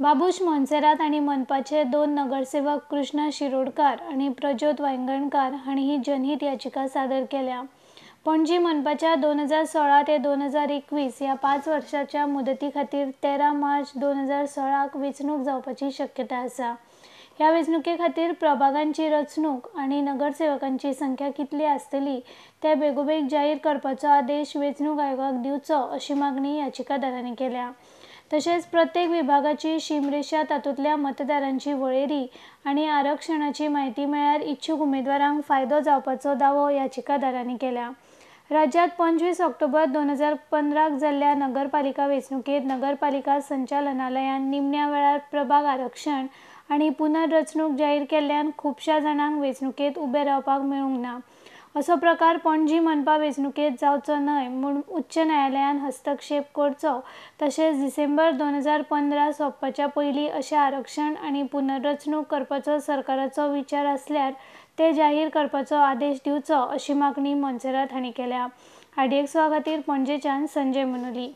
बाबूश मोन्सेरात आनी मनपाचे 2 नगरसेवक कृष्णा शिरोडकार आनी प्रज्योत वायंगणकार हांणी ही जनहीत याचिका सादर केल्या. पणजी मनपाच्या 2016 ते 2021 ह्या 5 वर्सांच्या मुदती खातीर 13 मार्च 2016 वेंचणूक जावपाची शक्यताय आसा. ह्या वेंचणुके खातीर प्रभागांची रचणूक आनी नगरसेवकांची संख्या कितली आसतली ते बेगोबेग जाहीर करपाचो आदेश वेंचणूक आयोगाक दिवचो अशी मागणी याचिकादारांनी केल्या. तशेंच प्रत्येक विभागाची शीमरेशा, तातूंतल्या मतदारांची वळेरी आनी आरक्षणाची म्हायती मेळ्ळ्यार इच्छूक उमेदवारांक फायदो जावपाचो दावो याचिकादारांनी केला. राज्यांत 25 ऑक्टोबर 2015 जाल्ल्या नगरपालिका वेंचणुकेंत नगरपालिका संचालनालयान निमण्या वेळार प्रभाग आरक्षण आनी पुनर्रचणूक जाहीर केल्ल्यान खुबश्या जाणांक वेंचणुकेंत उबे रावपाक मेळूंक ना. असो प्रकार पणजी मनपा वेंचणुकेंत जावचो न्हय म्हूण उच्च न्यायालयान हस्तक्षेप करचो तशेंच डिसेंबर 2015 सोंपपाच्या पयलीं अशें आरक्षण आनी पुनर्रचणूक करपाचो सरकाराचो विचार आसल्यार ते जाहीर करपाचो आदेश दिवचो अशी मागणी मोन्सेरात हांणी केल्या. आरडीएक्स खातीर पणजेच्यान संजय मुनोली.